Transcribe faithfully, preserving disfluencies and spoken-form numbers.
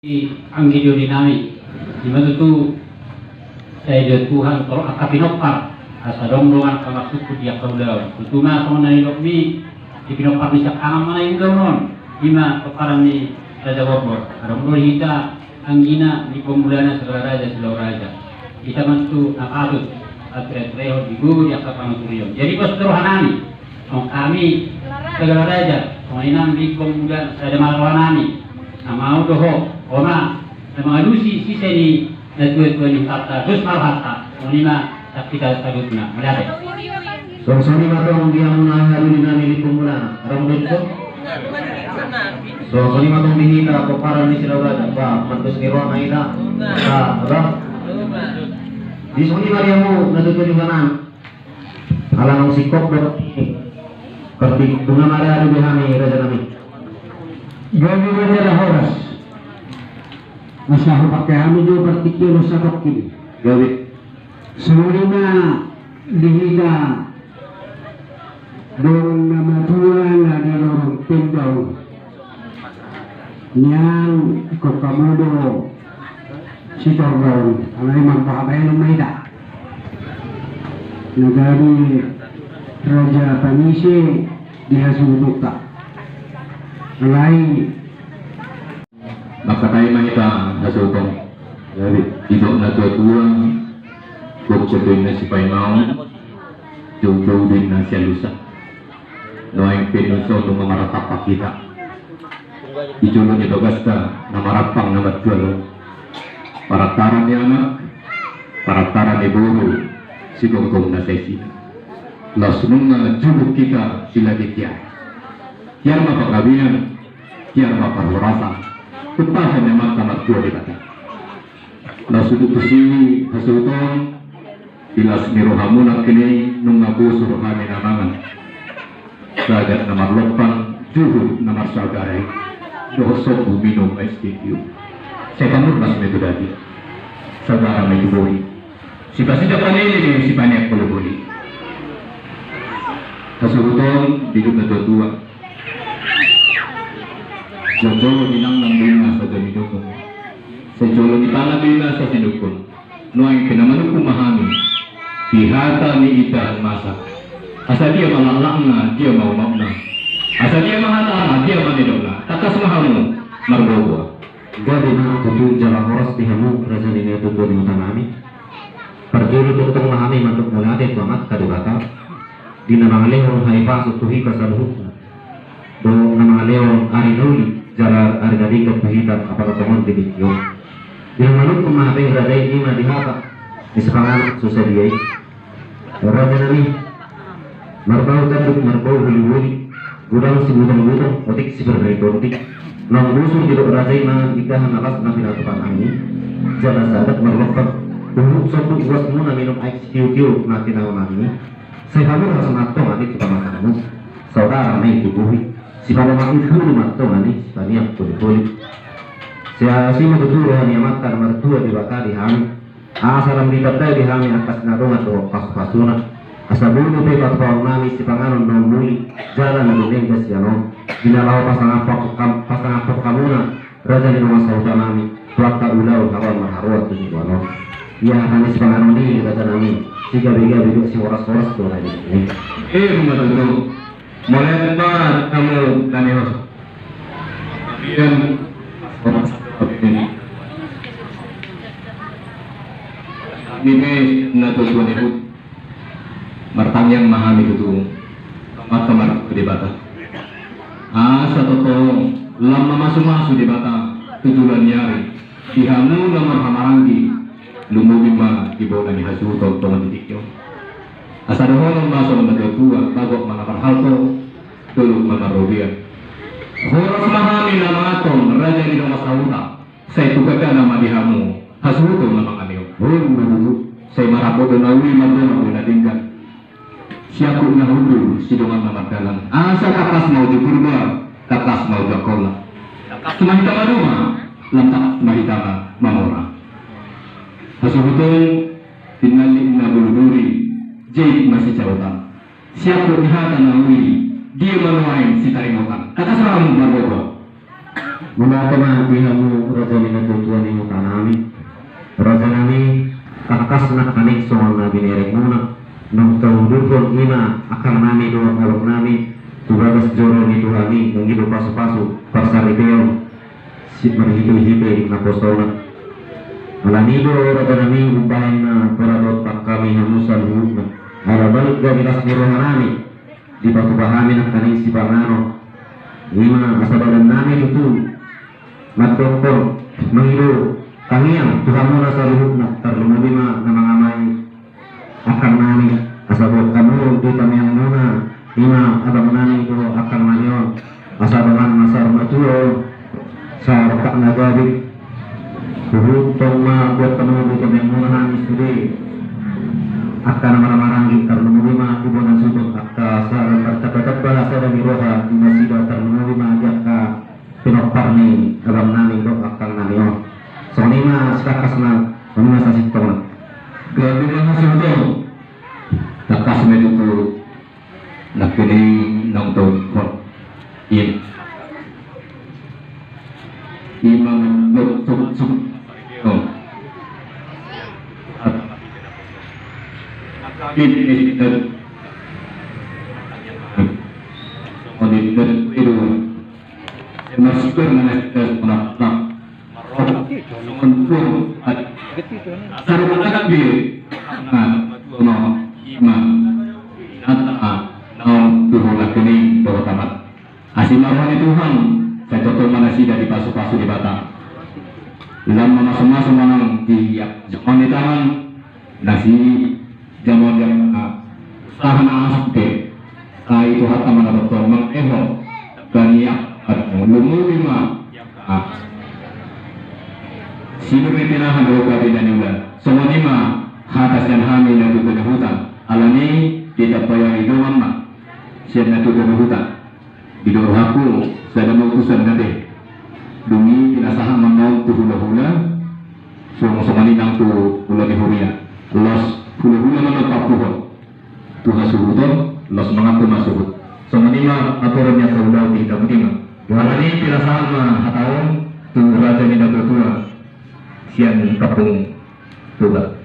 Anggi doli nami, ima tutu sai didok Tuhan torop angka pinompar, asa adong do angka marsungkun di angka ulaon. Tutu ma songon na nidokmi, di pinompar ni siahaan ma na i ulaon on, ima pomparan ni Raja Borbor. Adong do hita anggina, Lippo Mulana, Segala Raja, Silau Raja. Hita ma tutu na patut aturehon di gogo di angka panuturion. Jadi pos do roha nami. Songon hami Segala Raja, songon i nang Lippo Mulana, sada ma roha nami. Na mau do ho, ho ma na mangalusi sise ni natuatua ni hutanta, dos ma rohanta. Songon i ma sian hita saluhutna. Mauliate. Songon i ma tong di hamuna anggi doli nami Lippo Mulana. Adong do i tong? Songon i ma tong di hita pomparan ni Silau Raja, ba, mandos ni roha ma hita. Ba, ba. Di songon i ma di hamu natuatua ni hutanta. Ala naung singkop do partingkian, nunga maradu be hami, raja nami. Gabe ma jala horas. Asa hupangke hami jo partingkian on satongkin. Gabe. Songon i ma di hita dongan na matua na di lorong Tendau. Nian ingkon hamu do sitorbaon, alai mambahen ma hita. Na gabe raja panise di hasuhutonta. Alai mangkatai ma hita hasuhuton. Jadi didok natuatua, gokgok do inna sipaimaon, joujou do inna sialusan. Nuaeng pe nuaeng on nunga martampak hita. Di jolo ni bagasta na marampang na marjual on, parantaran ni anak, parantaran ni boru, sigomgom na saisina. Laos nunga juhut hita di lage tiar. Tiar ma panggabean, tiar ma parhorasan. Tumpahon ni Amanta Martua Debata. Laos tutu tusi hasuhuton, di las ni rohamuna nangkin i nunga bosur hami na mangan. Sagat na marlompan, juhut na marsaudara i, dohot sombu minum es titiup. Sai pamurnas ma i tu daging, saudara ma i tu bohi. Sipasida panini ni sipaneang boliboli. Hasuhuton, didok natuatua. Jolo ni nang nang do inna sajo ni dukun. Sai jolo ni pangan do inna sajo ni dukun. Nuaeng pe na manungkun ma hami di hata ni indahan masa. Asa dia ma laklakna, dia ma umakna. Asa dia ma hatana, dia ma nidokna. Tangkas ma hamu marboa. Gabe ma tutu jala horas di hamu raja ni natuatua ni huta nami. Parjolo tongtong ma hami mandok mauliate tu Amanta Debata di na mangalehon hahipason tu hita saluhutna. Dohot na mangalehon ari na uli jala ari na denggan tu hita apala tongon di tingki on. Di na manungkun ma hape raja i, ima di hata ni sipanganon so sadia i. Raja nami, marbau tanduk marbau boliboli, godang sibutonbuton, otik sipir ni tontik. Naung bosur didok raja i mangan indahan na las na pinatupa nami i. Jala sagat marlompan, huhut sombu uasmuna minum aek sitiotio na tinaon nami i. Sai pamurnas ma antong i tu pamatanmu, saudara ma i tu bohi, sipalomak ni bulu ma antong i sipaneang boliboli. Sai asi ma tutu roha ni Amanta na martua Debata di hami, asa lam ditandai di hami angka sinadongan dohot pasupasuna, asa boi dope patupaon nami sipanganon na umuli jala na dumenggan sian on, di na laho pasangaphon, pasangaphon hamuna raja ni dongan sahuta nami tu angka ulaon haroan marharoan tu joloan on. Ia hami sipanganon i raja nami, sigabegabe dohot sihorashoras do na i. Eh, ma tutu. Mauliate ma hamu na nihoras. Ia horas ni pe natuatua ni huta. Martangiang ma hami tutu tu Amanta Martua Debata, asa tongtong lam mamasumasu Debata tu joloan ni ari di hamu na marhahamaranggi, lumobi ma di bona ni hasuhuton tongon di tingki on. Asa dohonon ma songon natuatua, bagot ma na marhalto, dolok ma na marrobean. Horas ma hami na manganhon raja ni dongan sahuta. Sai tu gandana ma di hamu hasuhuton na mangalehon. Sai marambot do na uli, mardongan do na denggan. Siangkup na hundul, sidongan na mardalan. Asa tangkas ma uju Purba, tangkas ma uju Angkola. Tangkas ma hita maduma, lam tangkas ma hita mamora. Hasuhuton, pinallik na bulu duri, jait ma sijaotan. Siangkup ni hata na uli, dia ma nuaeng sitaringotan. Tangkas ma hamu marboa. Mauliate ma di hamu raja ni natuatua ni huta nami. Raja nami, tangkas nangkaning songon na binereng muna, naung taudurhon i ma angkang nami dohot abang nami tu bagas joro ni Tuhan i, mangido pasupasu parsaripeon sian marhitehite naposona. Alani do raja nami, umbahen na pola dohot hami hamu saluhutna, ala balga di las ni roha nami, dipatupa hami nangkaning sipanganon. I ma asa dalan nami tutu mandokkon, mangido tangiang tu hamuna saluhutna, tarlumobi ma na mangamai angkang nami, asa boan hamu di tangiang muna, i ma abang nami dohot angkang nami on, asa dongan na saur matua on, saur matua na gabe. Huhut tong ma boan hamu di tangiang muna hami sude angka na marhahamaranggi, tarlumobi ma di bona suhut on angka salambar tamba-tamba sada ni roha di nasida, tarlumobi ma di angka pinompar ni abang nami dohot angkang nami on. Songon i ma sitangkasna, songon i ma sasintongna. Gabe ma hasuhuton. Tangkas ma tutu nangkining naung taudurhon i. I ma mandokkon suk. Ini, ini, ini. Songon i ma tutu. Masibar ma nasida songon anak, marroha songon tulang. Asa rumah tangga be, na tulang, ima, binatang naung tulang nangkining dohot anak. Asi ma roha ni Tuhan, sai tongtong ma nasida dipasupasu Debata. Lam ma masumasu manang di jolma ni tangan, na si jolma ni tangan, usaha na asing pe, sai Tuhanta ma na tongtong mangalehon. Tangkas i, lumobi ma sian pinahan dohot gabe na niula. Songon i ma hata sian hami na tutu ni huta. Alani i, ditambai dongan ma sian na tutu ni huta. Didok rohangku, sada ma utusan na be. Dung i pinasahat ma on tu hulahula, songon, songon i nang tu hula ni huria. Laos hulahula ma na papuhon tu hasuhuton, laos mangampu ma suhut. Songon i ma aturan ni angka ulaon di hita, mungkin ma. Alani i pinasahat ma hata on tu raja ni natuatua sian Kampung Toba.